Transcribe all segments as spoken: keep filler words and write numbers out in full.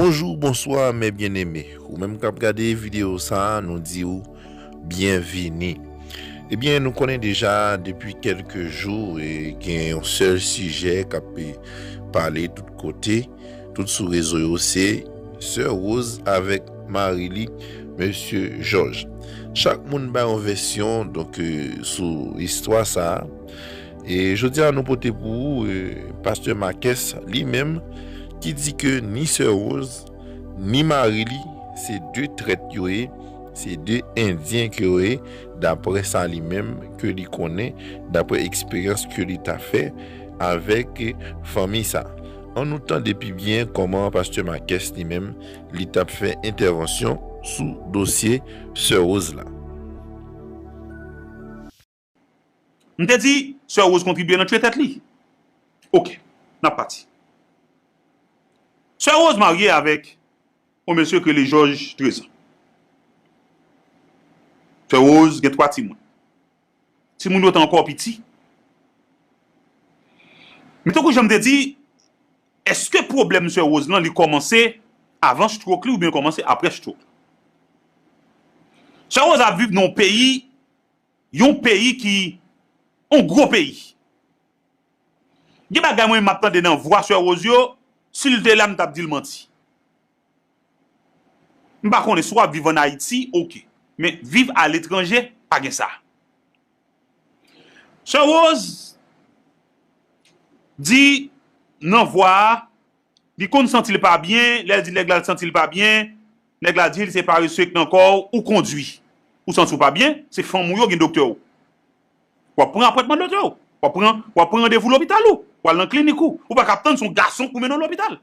Bonjou, bonswa, mes bien-aimés. Ou menm k ap gade videyo sa a, nou di w byenvini. Ebyen, nou konnen deja depi kèlke jou, e, gen yon sèl sijè k ap, e, pale tout kote, tout sou rezo yo, se Sè Rose avèk mari li, Mesye Jòj. Chak moun bay yon vèsyon, donk, e, sou istwa sa a. E jodi a, nou pote pou ou, e, Pastè Marques li menm, ki di ke ni Sè Rose, ni mari li, se de trèt yo ye, se de endyen ke yo ye, daprè sa li menm ke li konnen, daprè eksperyans ke li ta fè avèk fanmi sa. Ann nou tande pi byen kòman Pastè Marques li menm, li t ap fè entèvansyon sou dosye Sè Rose la. M te di, Sè Rose kontribye nan tchwe tèt li. Oke, n ap pati. Sè Rose marye avèk yon mesye ki rele Jòj Trezan. Sè Rose gen twa timoun. Timoun yo te ankò piti. Men tankou jan m te di, èske pwoblèm Sè Rose lan, li kòmanse avan stroke li oubyen li kòmanse apre stroke? Sè Rose ap viv nan yon peyi, yon peyi ki, yon gwo peyi. Gen bagay mwen m ap tande nan vwa Sè Rose yo, si l te la, m t ap di l manti. M pa konnen si w ap viv ann Ayiti, oke. Men viv aletranje, pa gen sa. Sè Rose di nan vwa a, li konn santi l pa byen, lè l di nèg la l santi l pa byen, nèg la di l se parese k nan kò w, ou kondwi. Ou santi w pa byen, se fanm ou yo gen doktè w. W ap pran apwentman doktè w. W ap pran, w ap pran randevou lopital ou. W al nan klinik ou. Ou pa ka ap tann se yon gason k pou mennen w lopital.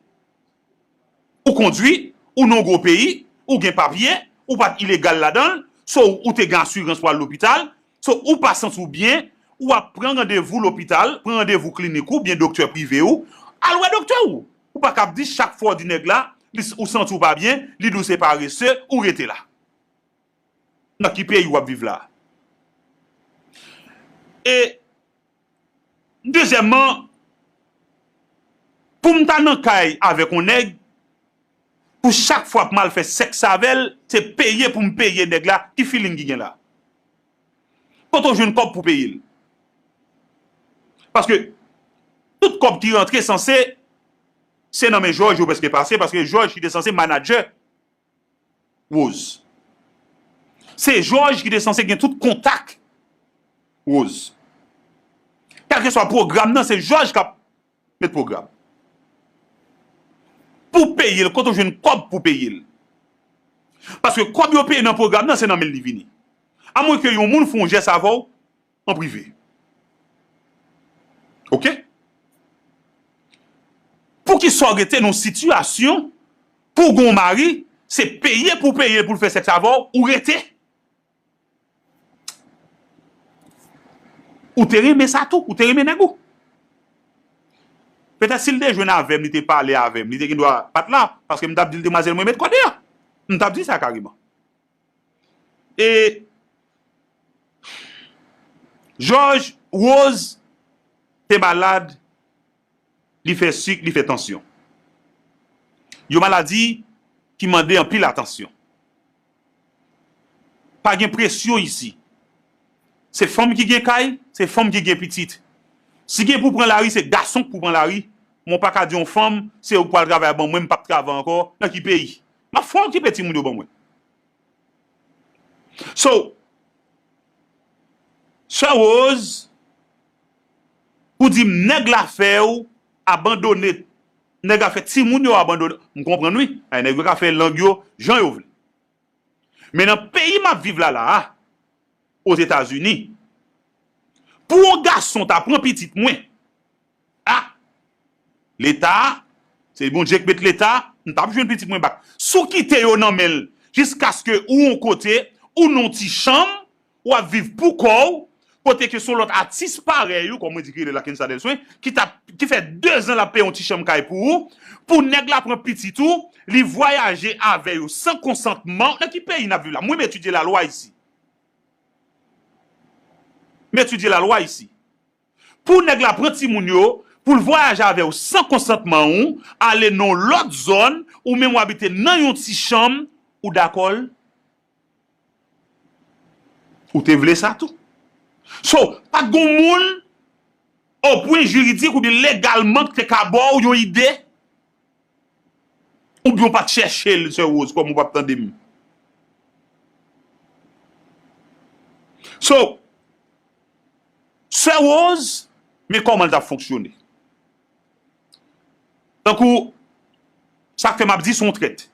Ou kondwi, ou nan yon gwo peyi, ou gen papye, ou pa t ilegal ladan l, so ou te gen asirans pou al lopital, so ou pa santi w byen, ou ap pran randevou lopital, pran randevou klinik ou, byen doktè prive ou, al wè doktè ou. Ou pa ka ap di chak fwa w di nèg la, li, ou santi w pa byen, li di w se parese, ou rete la. Nan ki peyi w ap viv la? E, dezyèmman, pou m ta nan kay avèk yon nèg, pou chak fwa pou m al fè sèks avè l, se peye pou m peye nèg la, ki feeling ki gen la? Kote w jwenn kòb pou peye l? Paske tout kòb ki rantre sanse, se nan men Jòj yo prèske pase, paske Jòj ki te sanse manadjè Rose. Se Jòj ki te sanse gen tout kontak Rose. Kèlkeswa pwogram nan, se Jòj k ap met pwogram. Pou peye l, kote w jwenn kòb pou peye l? Paske kòb yo peye nan pwogram nan, se nan men l li vini. Amwenke yon moun fè yon jès avè w, an prive. Oke? Poukisa w rete nan yon sitiyasyon pou w gen yon mari, se peye pou w peye l pou l fè sèks avè w, ou rete? Ou te renmen sa tou, ou te renmen nèg ou. Petèt si l te jwenn avè m, li te pale avè m, li te gen dwa pa t la, paske m t ap di l, demwazèl, mwen met kò deyò. M t ap di sa kareman. E Jòj, Rose te malad, li fè sik, li fè tansyon. Yon maladi ki mande anpil atansyon. Pa gen presyon isi. Se fanm ki gen kay, se fanm ki gen pitit. Si gen pou pran lari, se gason k pou pran lari. Mwen pa ka di yon fanm, se ou k pral travay ban mwen, m p ap travay ankò. Nan ki peyi? M ap fè w okipe timoun yo ban mwen. So, Sè Rose, pou di m nèg la fè w abandone, nèg la fè timoun yo abandone, m konprann wi. Ay, nèg yo ka fè lang yo jan yo vle. Men nan peyi m ap viv la, la a, Ozetazini, pou yon gason ta pran pitit mwen, a, Leta, se Bondye k met Leta, m t ap jwenn pitit mwen bak. Si w kite yo nan men l, jiskaske ou yon kote, ou nan yon ti chanm, w ap viv pou kò w, kote ke se yon lòt atis parèy ou, kòm mwen di ki rele Lakensa Delswen, ki t ap, ki fè dezan l ap peye yon ti chanm kay pou ou, pou nèg la pran pitit ou, li vwayaje avè yo san konsantman, nan ki peyi n ap viv la? Mwen, m etidye lalwa isi. M etidye lalwa isi. Pou nèg la pran timoun yo, pou l vwayaje avè w san konsantman w, ale nan yon lòt zòn, ou menm w abite nan yon ti chanm, ou dakò l? Ou te vle sa tou. So, pa t gon moun o pwen jiridik oubyen legalman ki te ka ba w yon ide, oubyen w pa t chèche l, Sè Rose, kòm ou p ap tande m. So, Sè Rose, men kòman l t ap fonksyone. Tankou, sa k fè m ap di se yon trèt.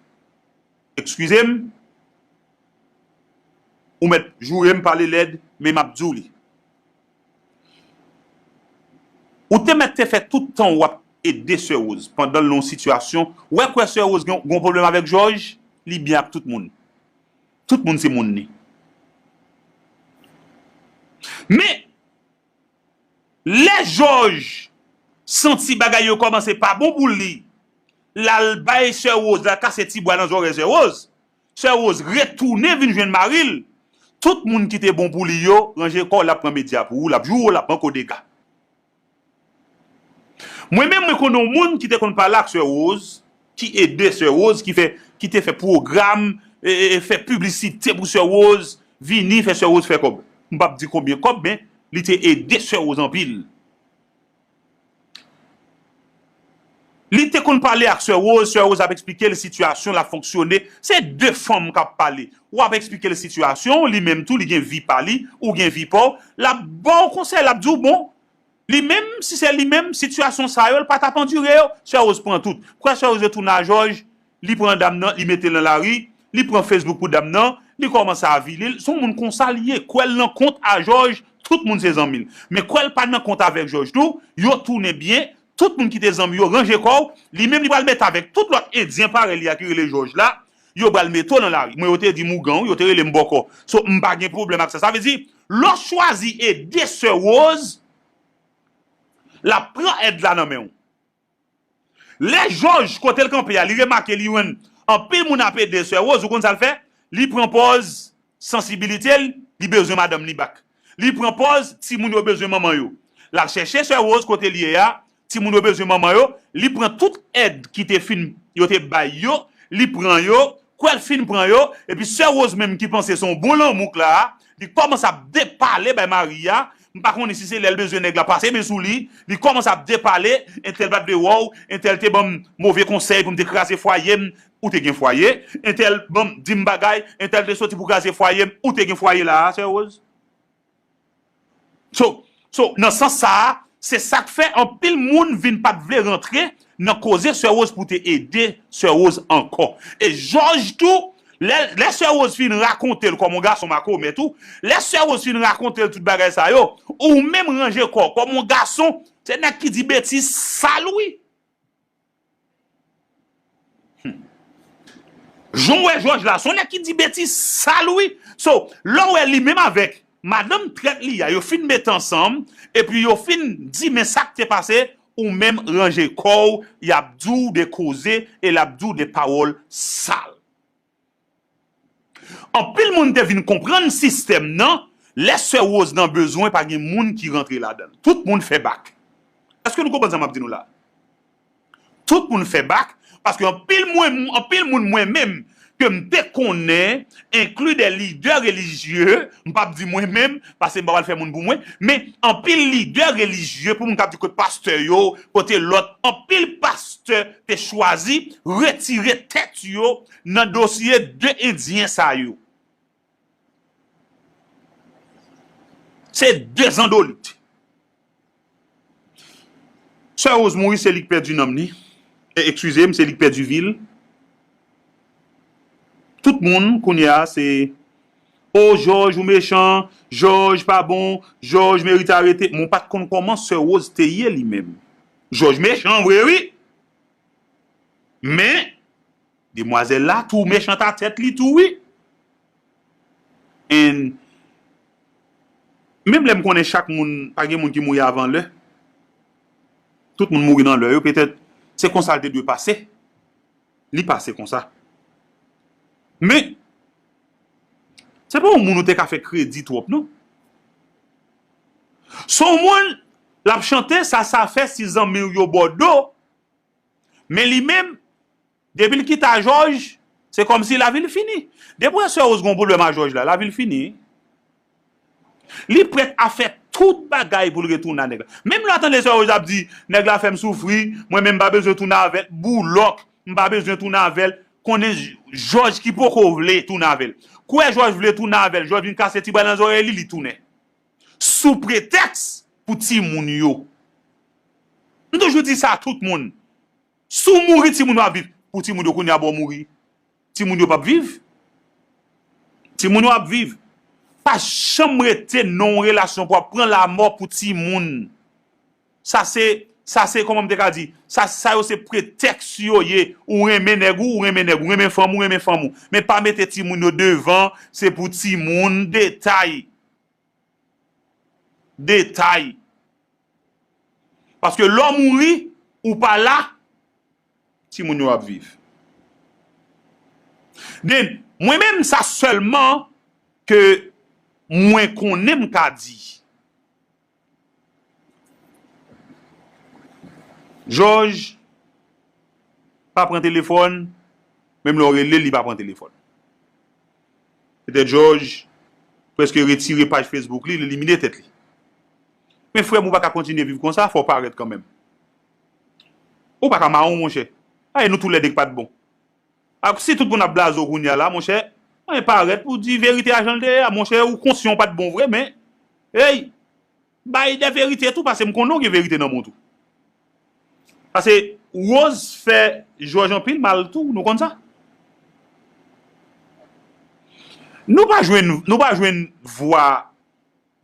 Eskize m, ou mèt joure m, pale lèd, men m ap di w li. Ou te mèt te fè tout tan w ap ede Sè Rose pandan l nan yon sitiyasyon. Ou wè kwè Sè Rose gen gen yon pwoblèm avèk Jòj, li byen ak tout moun. Tout moun se moun li. Men, lè Jòj santi bagay yo kòmanse pa bon pou li, l al bay Sè Rose, l al kase ti bwa nan zòrèy Sè Rose. Sè Rose retounen vin jwenn mari l. Tout moun ki te bon pou li yo, ranje kò w, l ap pran medya pou ou, l ap joure w, l ap pran kodega. Mwen menm, mwen konnen yon moun ki te konn pale ak Sè Rose, ki ede Sè Rose, ki fè, ki te fè pwogram, e, e, e, fè piblisite pou Sè Rose, vini fè Sè Rose fè kòb. M p ap di konbyen kòb, men li te ede Sè Rose anpil. Li te konn pale ak Sè Rose, Sè Rose ap eksplike l sitiyasyon l ap fonksyone. Se de fanm k ap pale. W ap eksplike l sitiyasyon, li menm tou, li gen vi pa li, ou gen vi pa w. L ap ba w konsèy, l ap di w, bon, li menm, si se li menm, sitiyasyon sa yo, l pa t ap andire yo. Sè Rose pran tout. Kwè Sè Rose retounen a Jòj, li pran dam nan, li mete l nan lari, li pran Facebook pou dam nan, li kòmanse avili l. Se yon moun konsa li ye. Kwè l nan kont a Jòj, tout moun se zanmi l. Men kwè l pa nan kont avèk Jòj tou, yo tounen byen, tout moun ki te zanmi yo ranje kò w, li menm li pral mete avèk tout lòt endyen parèy li a ki rele Jòj la, yo pral mete w nan lari. Mwen, yo te di m ougan, wi, yo te rele m bòkò. So, m pa gen pwoblèm ak sa. Sa vle di, lè w chwazi ede Sè Rose, l ap pran èd la nan men w. Lè Jòj, kote l kanpe a, li remake li jwenn anpil moun ap ede Sè Rose, ou konn sa l fè? Li pran pòz sansibilite l, li bezwen madanm li back. Li pran pòz timoun yo bezwen manman yo. L al chèche Sè Rose kote l ye a, timoun yo bezwen manman yo, li pran tout èd ki te fin, yo te bay yo, li pran yo, kwè l fin pran yo, epi Sè Rose menm ki panse se yon bon lanmou k la a, li kòmanse ap depale bay mari a, m pa konnen si se lè l bezwen nèg la pase men sou li, li kòmanse ap depale, entèl pa t vle wè w, entèl te ban m move konsèy pou m te kraze fwaye m, ou te gen fwaye, entèl ban m, di m bagay, entèl te soti pou kraze fwaye m, ou te gen fwaye la a, Sè Rose. So, so, nan sans sa a, se sa k fè anpil moun vin pa t vle rantre nan koze Sè Rose pou te ede Sè Rose ankò. E Jòj tou, lè, lè Sè Rose fin rakonte l kòm yon gason makomè tou, lè Sè Rose fin rakonte l tout bagay sa yo, ou menm ranje kò w kòm yon gason, se nèg ki di betiz sal wi. Hmm. Jan w wè Jòj la, se yon nèg ki di betiz sal wi. So, lè w wè li menm avèk madanm trèt li a, yo fin mete ansanm, epi yo fin di men sa k te pase, ou menm ranje kò w, y ap di w de koze e l ap di w de pawòl sal. Anpil moun te vin konprann sistèm nan, lè Sè Rose nan bezwen, pa gen moun ki rantre ladan l. Tout moun fè bak. Èske nou konprann sa m ap di nou la? Tout moun fè bak, paske anpil mwen, anpil moun mwen menm ke m te konnen, enkli de lidè relijye, m p ap di mwen menm, paske m pa pral fè moun pou mwen, men anpil lidè relijye, pou moun k ap di kot pastè yo, kote lòt, anpil pastè te chwazi retire tèt yo nan dosye de endyen sa yo. Se de zandolit. Sè Rose mouri, se li k pèdi nanm li. E, eskize m, se li k pèdi vi l. Tout moun, kounye a, se, o, Jòj, ou mechan, Jòj pa bon, Jòj merite arete. Men w pa t konn kòman Sè Rose te ye li menm. Jòj mechan vre, wi. Men, demwazèl la tou mechan a tèt li tou, wi. And menm lè m konnen chak moun, pa gen moun ki mouri avan lè. Tout moun mouri nan lè yo, petèt se konsa l te dwe pase. Li pase konsa. Men, se pa yon moun ou te ka fè kredi twòp, non. Se yon moun, L ap chante, sa sa fè si zanmi w yo bò do. Men li menm, depi l kite a Jòj, se kòmsi lavi l fini. Depi w wè sè Rose gen yon pwoblèm a Jòj la, lavi l fini. Li prèt a fè tout bagay pou l retounen a nèg la. Menm lè w tande sè Rose ap di, nèg la fè m soufri, mwen menm m pa bezwen tounen avè l, boulòk, m pa bezwen tounen avè l, konnen Jòj ki poko vle tounen avè l. Kwè Jòj vle tounen avè l, Jòj vin kase ti bwa nan zòrèy li, li tounen. Sou pretèks pou timoun yo. M toujou di sa a tout moun. Si w mouri, timoun yo ap viv. Pou timoun yo kounye a bò mouri. Timoun yo p ap viv. Timoun yo ap viv. Pa janm rete nan yon relasyon pou w ap pran lamò pou timoun. Sa se, sa se, kòman m te ka di? Sa, sa yo se pretèks yo ye. Ou renmen nèg ou, ou renmen nèg ou. Ou renmen fanm ou, renmen fanm ou. Men pa mete timoun yo devan, se pou timoun, detay. Detay. Paske lè w mouri, ou pa la, timoun yo ap viv. Den, mwen menm, sa sèlman ke mwen konnen m ka di. Jòj pa pran telefòn, menm lè w rele l, li pa pran telefòn. Petèt Jòj prèske retire paj Facebook li, li elimine tèt li. Men frè m, ou pa ka kontinye viv konsa, fò w parèt kanmenm. Ou pa ka mawon, monchè. Ay, nou toulède k pa t bon. Ak si tout moun ap blaze w kounye a la, monchè, anyen parèt pou di verite a jan l te ye a, monchè, ou konsyan w pa t bon vre, men, ey, bay de verite tou, paske m konnen w gen verite nan men w tou. Paske Rose fè Jòj anpil mal tou, nou konn sa. Nou pa jwenn, nou pa jwenn vwa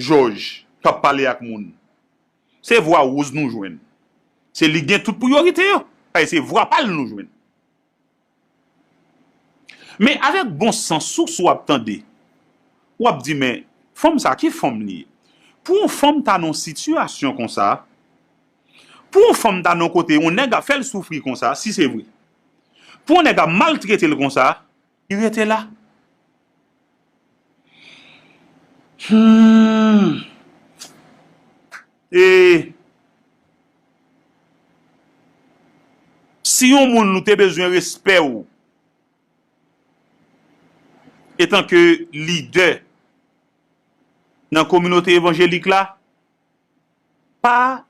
Jòj k ap pale ak moun. Se vwa Rose nou jwenn. Se li gen tout priyorite yo. Paske se vwa pa l nou jwenn. Men avèk bon sans ou, si w ap tande, w ap di, men fanm sa, ki fanm li ye? Pou yon fanm ta nan yon sitiyasyon konsa, pou yon fanm ta nan yon kote, yon nèg ap fè l soufri konsa, si se vre. Pou yon nèg ap maltrete l konsa, li rete la. Hmm. E si yon moun ou te bezwen respè w, etanke lidè nan kominote evanjelik la, pa,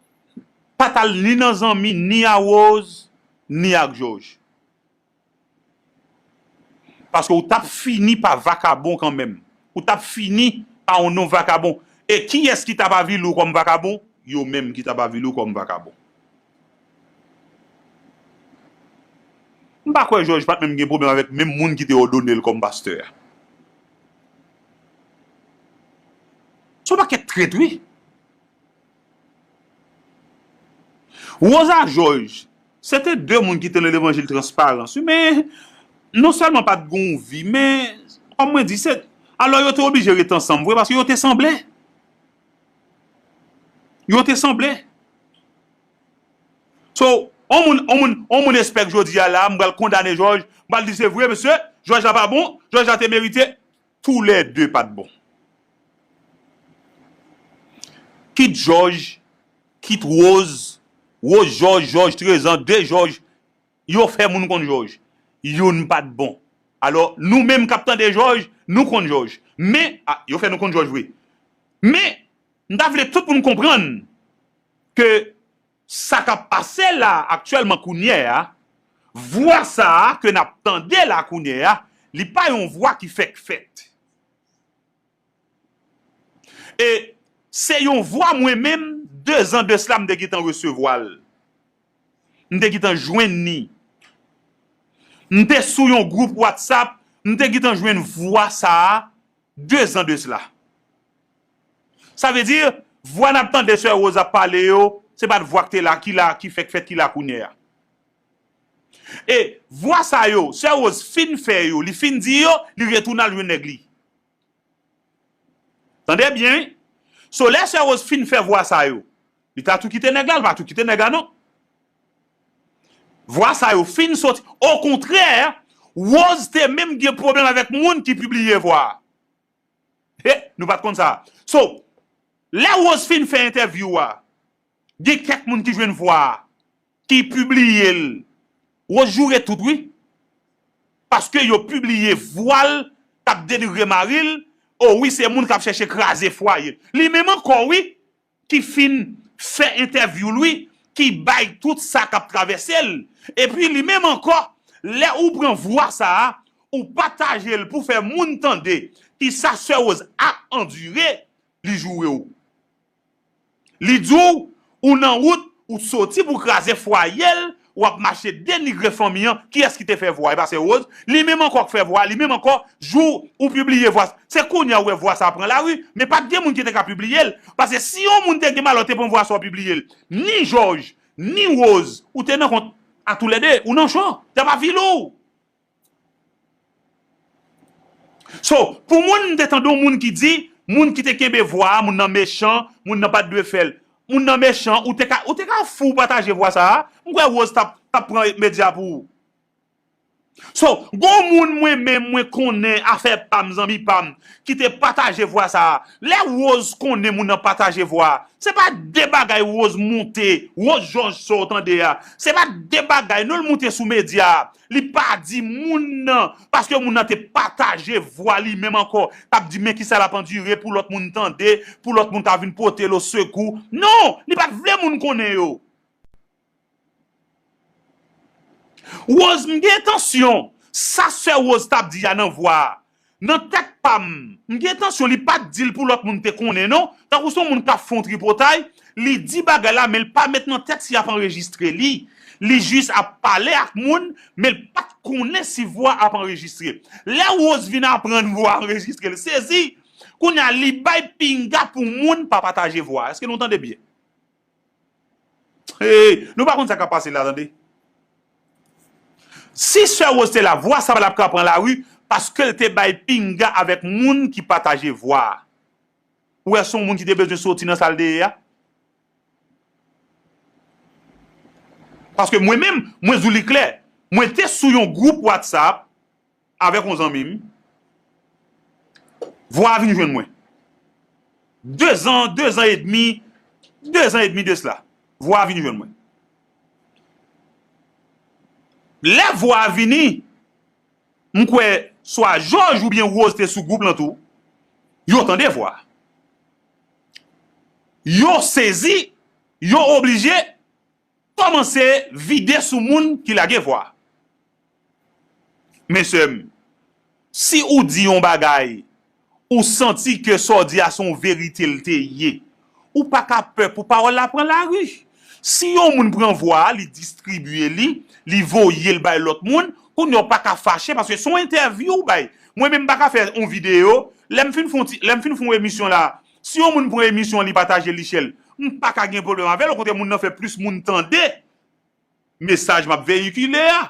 pa t al ni nan zanmi, ni a Rose, ni ak Jòj. Paske ou t ap fini pa vakabon kanmenm. Ou t ap fini pa yon non vakabon. E kiyès ki t ap avili w kòm vakabon? Yo menm ki t ap avili w kòm vakabon. M pa kwè Jòj pa t menm gen pwoblèm avèk menm moun ki te òdone l kòm pastè a. Se yon pakèt trèt, wi. Rose a Jòj, se te de moun ki te nan levanjil transparans, wi, men non sèlman pa t gen yon vi, men, kòm mwen di, se, alò yo te oblije ret ansanm vre, paske yo te sanble. Yo te sanble. So, on moun, on moun, on moun espè k jodi a la, m pral kondane Jòj, m pral di se vre, mesye, Jòj la pa bon, Jòj la te merite, toulède pa t bon. Kit Jòj, kit Rose, Rose Jòj, Jòj Trezan, de Jòj, yo fè moun konn Jòj. Youn pa t bon. Alò, nou menm k ap tande Jòj, nou konn Jòj. Men, a, yo fè nou konn Jòj vre. Men, m ta vle tout moun konprann ke sa k ap pase la aktyèlman kounye a, vwa sa a ke n ap tande la kounye a, li pa yon vwa ki fèk fèt. E se yon vwa mwen menm, de zan de sila, m te gentan resevwa l. M te gentan jwenn ni. M te sou yon gwoup WhatsApp, m te gentan jwenn vwa sa a, de zan de sila. Sa vle di, vwa n ap tande sè Rose ap pale yo, se pa t vwa k te la, ki la, ki fèk fèt, ki la kounye a. E vwa sa yo, sè Rose fin fè yo, li fin di yo, li retounen al jwenn nèg li. Tande byen, wi. So, lè sè Rose fin fè vwa sa yo, li ta tou kite nèg la, li pa tou kite nèg la, non. Vwa sa yo fin soti. Okontrè, Rose te menm gen pwoblèm avèk moun ki pibliye vwa a. He, nou pa t konn sa. So, lè Rose fin fè entèvyou a, Gen kèk moun ki jwenn vwa a, ki pibliye l. Rose joure tout, wi. Paske yo pibliye vwa l k ap denigre mari l. O wi, se moun k ap chèche kraze fwaye l. Li menm ankò, wi, ki fin fè entèvyou l, wi, ki bay tout sa k ap travèse l. Epi li menm ankò, lè ou pran vwa sa a, ou pataje l pou fè moun tande ki sa sè Rose ap andire, li joure w. Li di w, ou nan wout, ou soti pou kraze fwaye l, w ap mache denigre fanmi an. Kiyès ki te fè vwa? E pa se Rose? Li menm ankò k fè vwa, li menm ankò, jou ou pibliye vwa. Se kounye a ou wè vwa sa a pran lari, men pa t gen moun ki te ka pibliye l. Paske si yon moun te gen malè te pran vwa sa a pibliye l, ni Jòj, ni Rose, ou te nan kont atoulède, ou nan cho, t ap avili w. So, pou moun, m te tande yon moun ki di, moun ki te kenbe vwa a, moun nan mechan, moun nan pa t dwe fè l. Moun nan mechan, ou te ka, ou te ka fou pataje vwa sa a. M kwè Rose t ap, t ap pran medya pou ou. So, gon moun mwen menm mwen konnen afè pa m, zanmi pa m, ki te pataje vwa sa a. Lè Rose konnen moun nan pataje vwa a, se pa de bagay Rose moute, Rose Jòj sa w tande a. Se pa de bagay non l moute sou medya a. Li pa di moun nan, paske moun nan te pataje vwa li menm ankò, t ap di men kisa l ap andire pou lòt moun tande, pou lòt moun ka vin pote l o sekou. Non, li pa t vle moun konnen yo. Rose, m gen entansyon, sa sè Rose t ap di a nan vwa a, nan tèt pa m, m gen entansyon li pa t di l pou lòt moun te konnen non. Tankou se yon moun k ap fè yon tripotay, li di bagay la, men l pa met nan tèt si y ap anrejistre li. Li jis ap pale ak moun, men l pa t konnen si vwa ap anrejistre. Lè Rose vin aprann vwa anrejistre, l sezi. Kounye a, li bay pinga pou moun pa pataje vwa. Èske nou tande byen? Hey, nou pa konn sa k ap pase la, tande. Si sè Rose te la, vwa sa pa t ap ka pran lari, paske l te bay pinga avèk moun ki pataje vwa a. Ou wè, se yon moun ki te bezwen soti nan sa l te ye a. Paske mwen menm, mwen di w li klè, mwen te sou yon gwoup WhatsApp avèk yon zanmi m. Vwa a vin jwenn mwen. De zan, de zan edmi, de zan edmi de sela, vwa a vin jwenn mwen. Lè vwa a vini, m kwè swa Jòj oubyen Rose te sou gwoup lan tou, yo tande vwa a. Yo sezi, yo oblije kòmanse vide sou moun ki lage vwa a. Men sè m, si ou di yon bagay, ou santi ke sa w di a se yon verite l te ye, ou pa ka pè pou pawòl la pran lari. Si yon moun pran vwa a, li distribye li, li voye l bay lòt moun, kounye a w pa ka fache paske se yon entèvyou w bay. Mwen menm m pa ka fè yon videyo, lè m fin fè yon ti, lè m fin fè yon emisyon la, si yon moun pran emisyon an, li pataje l, li share l, m pa ka gen pwoblèm avè l, okontrè moun nan fè plis moun tande mesaj m ap veyikile a.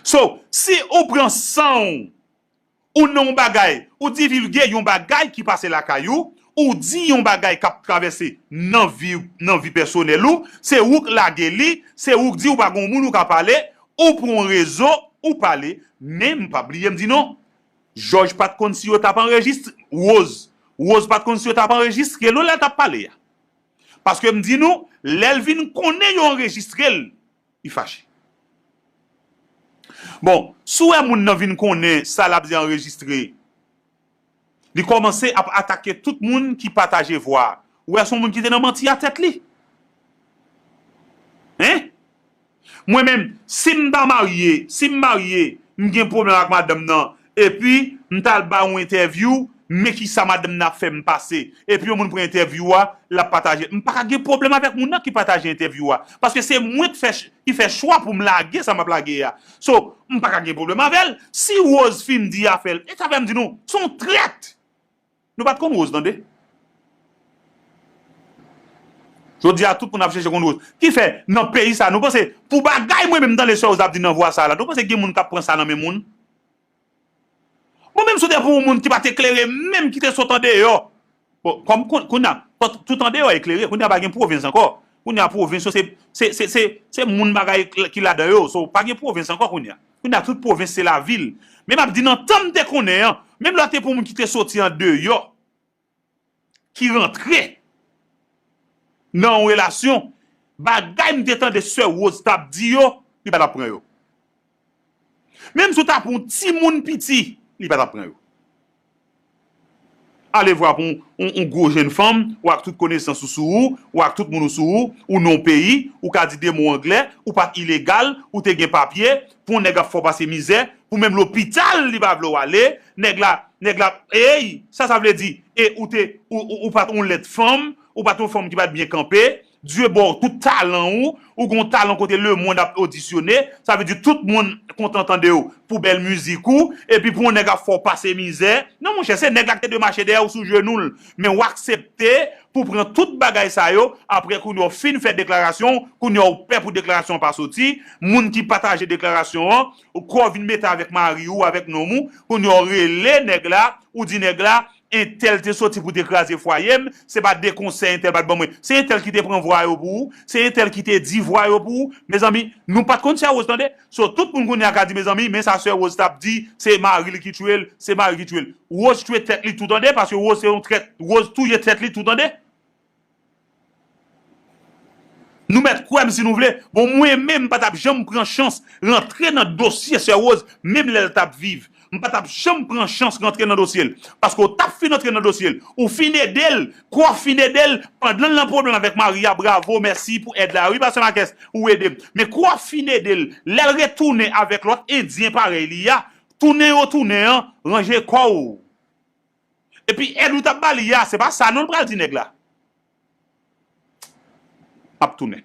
So, si ou pran san w, ou nan yon bagay, ou divilge yon bagay ki pase lakay ou, ou di yon bagay k ap travèse nan vi, nan vi pèsonèl ou, se ou k lage li, se ou k di ou pa gen yon moun ou ka pale, ou pran yon rezo, ou pale, men m pa bliye m di non. Jòj pa t konn si yo t ap anrejistre, Rose, Rose pa t konn si yo t ap anrejistre l lè l t ap pale a. Paske m di nou, lè l vin konnen yo anrejistre l, li fache. Bon, si w wè moun nan vin konnen sa l ap di anrejistre, li kòmanse ap atake tout moun ki pataje vwa a. Ou wè se yon moun ki te nan manti a tèt li. Hein? Mwen menm, si m ta marye, si m marye, m gen pwoblèm ak madanm nan, epi m t al ba yon entèvyou, men kisa madanm nan ap fè m pase. Epi yon moun pran entèvyou a, l ap pataje. M pa ka gen pwoblèm avèk moun nan ki pataje entèvyou a. Paske se mwen k fè ch-, ki fè chwa pou m lage sa m ap lage a. So, m pa ka gen pwoblèm avè l. Si Rose fin di afè l, e sa fè m di nou, se yon trèt. Nou pa t konn Rose, tande. Jodi a, tout moun ap chèche konn Rose. Ki fè, nan peyi sa, nou panse, pou bagay mwen menm m tande sè Rose ap di nan vwa sa la, nou panse gen moun k ap pran sa nan men moun? Bon, menm si w te pou yon moun ki pa t eklere, menm ki te sot andeyò. Bon, kòm koun-, kounye a, tout andeyò eklere, kounye a pa gen pwovens ankò. Kounye a pwovens yo, se, se, se, se, se moun bagay ki ladan yo, so, pa gen pwovens ankò kounye a. Kounye a, tout pwovens se lavil. Men m ap di nan tan m te konnen an, menm lè w te pou moun ki te soti andeyò, ki rantre, nan yon relasyon, bagay m te tande sè Rose t ap di yo, li pa t ap pran yo. Menm si w t ap yon timoun piti, li pa t ap pran yo. Alevwa pou yon, yon, yon gwo jenn fanm, ou ak tout konesans ou sou ou, ou ak tout moun ou sou ou, ou nan yon peyi, ou ka di de mo anglè, ou pa t ilegal, ou te gen papye, pou yon nèg ap fè w pase mizè, pou menm lopital li pa vle w ale, nèg la, nèg la, ey, sa sa vle di, e ou te, ou, ou, ou pa t yon lèd fanm, ou pa t yon fanm ki pa t byen kanpe, Dye ba w tout talan ou, ou gon talan kote lemonn ap odisyone, sa vle di tout moun kontan tande w pou bèl mizik ou, epi pou yon nèg ap fè w pase mizè. Non monchè, se nèg la ki te dwe mache dèyè w sou jenou l, men w aksepte pou pran tout bagay sa yo, apre kounye a w fin fè deklarasyon, kounye a w pè pou deklarasyon an pa soti, moun ki pataje deklarasyon an, ou kò vin mete avèk mari ou, avèk nonm ou, kounye a w rele nèg la, ou di nèg la, entèl te soti pou te kraze fwaye m, se pa de konsèy entèl pa t ban mwen. Se entèl ki te pran vwa yo pou ou, se entèl ki te di vwa yo pou ou. Mezanmi, nou pa t konn sè Rose tande. So, tout moun kounye a ka di, mezanmi, men sa sè Rose t ap di, se mari l ki tiye l, se mari ki tiye l. Rose tiye tèt li tou tande, paske Rose se yon trèt, Rose touye tèt li tou tande. Nou mèt kwè m si nou vle. Bon, mwen menm, m pa t ap janm pran chans rantre nan dosye sè Rose, menm lè l t ap viv. M pa t ap janm pran chans rantre nan dosye l. Paske w t ap fin rantre nan dosye l. Ou fin ede l, kwa w fin ede l, pandan l nan pwoblèm avèk mari a, bravo, mèsi pou èd la. Wi, pastè Marques, ou ede m. Men kwa w fin ede l, lè l retounen avèk lòt endyen parèy li a, tounen yo tounen an, ranje kò w. Epi èd ou t ap ba li a, se pa sa non l pral di nèg la. M ap tounen.